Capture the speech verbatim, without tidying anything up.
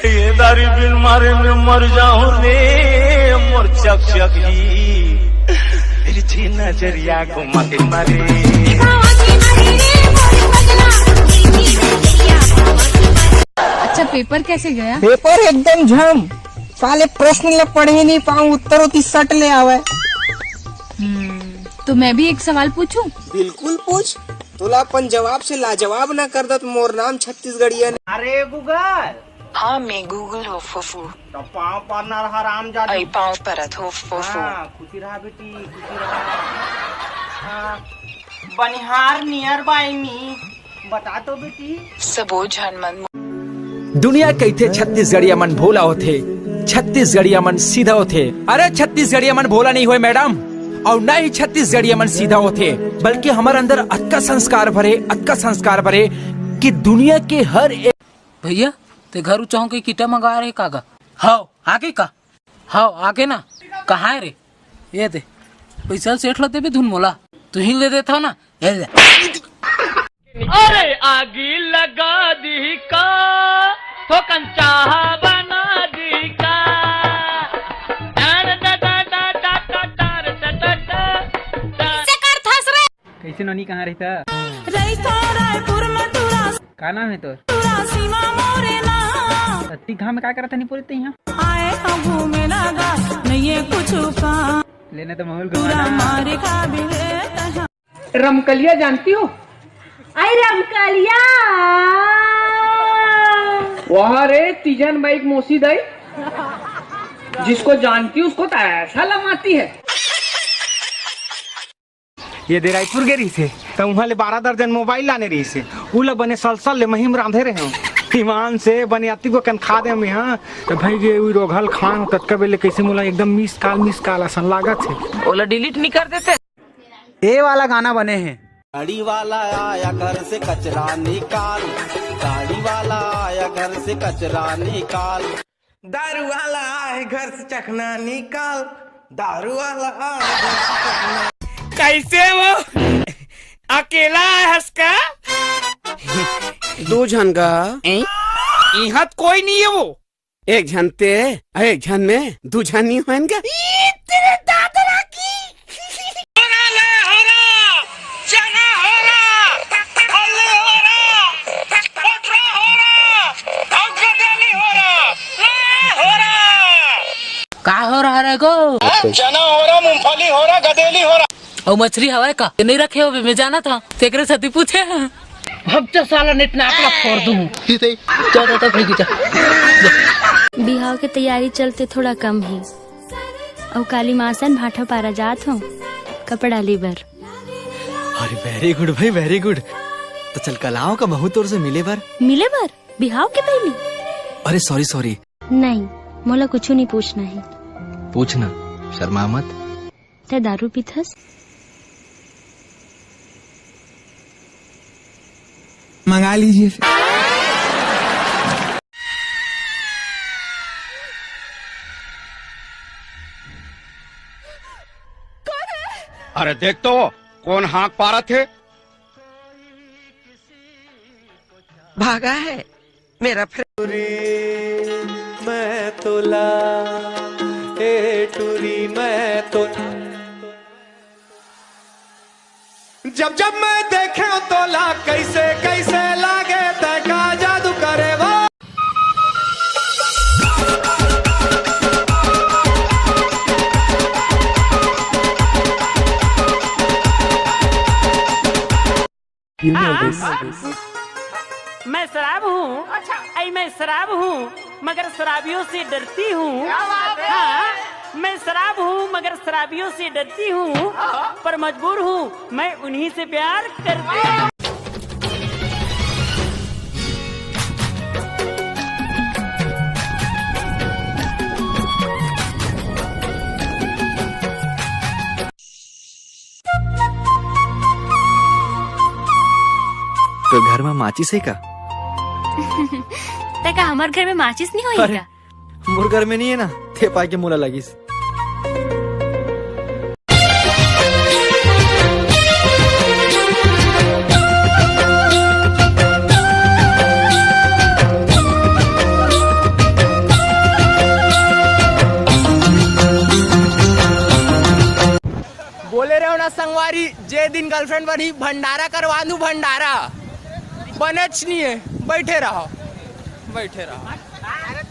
ये दारू बिन मारे में मर जाऊं रे, मोर चक चक ही। फिर जी नजरिया घुमा के मारे। अच्छा, पेपर कैसे गया? पेपर एकदम झम। साले प्रश्न ल पढ़े नहीं पाऊं, उत्तर होती सट ले आवे। हम्म, तो मैं भी एक सवाल पूछूं? बिल्कुल पूछ। तोला अपन जवाब से लाजवाब ना कर दत, मोर नाम छत्तीसगढ़िया ने। अरे गूगल। हाँ, मैं गूगल हो फूफू। तो पाँव परना रहा राम जादू। आई पाँव परत हो फूफू। हाँ, खुशी रहा बेटी, खुशी रहा। हाँ, बनिहार नियर बाई मी। बता तो बेटी। सबो झन मन दुनिया कहिथे छत्तीसगढ़िया मन भोला होथे, छत्तीसगढ़िया मन सीधा होथे। अरे छत्तीसगढ़िया मन भोला नहीं होय मैडम, अउ ना ही छत्तीसगढ़िया मन सीधा होथे, बल्कि हमर अंदर अतका संस्कार भरे, अतका संस्कार भरे कि दुनिया के हर एक भैया, ते घर उचाहूं के कीटा मंगा रहे का गा? हाव, आगे का? हाव, आगे ना। कहाँ है रे? ये दे। पैसा सेठ ला देबे धुन मोला। तू ही ले देता ना। ये ले। अरे आगी लगा दी का, हो कंचाहा बना दी का। कैसे नोनी, कहाँ रहता? रहिथों रायपुर में टूरा। का नाम है तोर? टूरा सीमा मोरे नाम। अति घाम में का करत हनी पूरी तैं यहाँ? आए हम घूमे लगा, नहीं है कुछ काम। लेने तो माहौल घुमा ना। मारे खा भी लेता है। रमकलिया जानती हो? अरे रमकलिया। वाह रे तीजन बाइक मौसी दाई, जिसको जानती उसको तो ऐसा लमाती है। ये दे रायपुर गे रहिस हे, त उहाँ ले बारह दर्जन मोबाइल लाने रहिस हे। उला बने सलसल ले महीम रांधे रहे हूँ। ईमान से बने अति को कन खा दे मैं, हाँ। त भाई ये उई रोघल खान ततका बेले कैसे मोला एकदम मिस कॉल, मिस कॉल असन लागत हे। ओला डिलीट नहीं कर देते? ए वाला गाना बने हे। गाड़ी वाला आया घर से कचरा निकाल, गाड़ी वाला आया घर से कचरा निकाल। दारू वाला आए घर से चखना निकाल, दारू वाला आए घर से चखना। कैसे वो अकेला है हंस का? दो झन का। इहाँ त कोई नहीं है वो। एक झन ते, एक झन में दू झन नहीं होन का। तेरे दादरा की। का हो रहा रे गो? चना हो रहा, मूंगफली हो रहा, गदेली हो रहा। अउ मछरी हवय का? नहीं रखे हो, मैं जाना था, तेकरे सती पूछे। भग जा साला, नेट नाक ला फोड़ दूं। बिहाव के तैयारी चलते थोड़ा कम हे। अउ काली मासन भाठा पारा जात हो कपड़ा ले बर। अरे very good भाई, very good। त चल कल आव का महू तोर से मिले बर। मिले बर? बिहाव के पहली? अरे sorry sorry। नहीं, मोला कुछु नहीं पूछना हे। पूछना, शर्मा मत। ते दारू पीथस? मंगा लीजिए फिर। अरे देख तो, कोन हाँक पारत हे? भागा है मेरा फ्रेंड। मैं तोला ए टूरी मैं तोला। जब जब मैं देखे तोला, कैसे कैसे लागे तै का जादू करे वो। मैं शराब हूँ। अच्छा। ऐ मैं शराब हूँ, मगर शराबियों से डरती हूँ। हाँ, मैं शराब हूँ, मगर शराबियों से डरती हूँ। हाँ। पर मजबूर हूँ, मैं उन्हीं से प्यार करती हूँ। तो घर में माचिस है का? ते का हमर घर में माचिस नहीं होई का? मोर घर में नहीं है ना, ते पाए के मोला लगिस। ना संगवारी, जे दिन गर्लफ्रेंड बनही, भंडारा करवा दू, भंडारा। बनेच नहीं है, बैठे रहो, बैठे रहो।